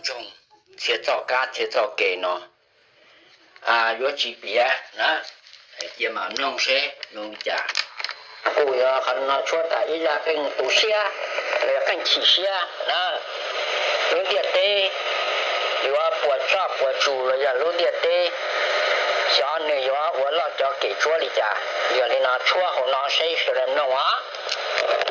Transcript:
tsoog, txhia txoj kab txhia txoj kev no yuav tsis piav na. Cia mam mloog seb zoo li cas. Kuv yuav qhov no tshuab tas ib zaj qeej tu siab los yog qeej chim siab na. Lub ntiaj teb yuav puas tsuaj puas tsuas los yog lub ntiaj teb xyov nws yuav ua loj cov kem tsuab li cas. Yog li no tshuab hauv no seb sawv daws mloog os.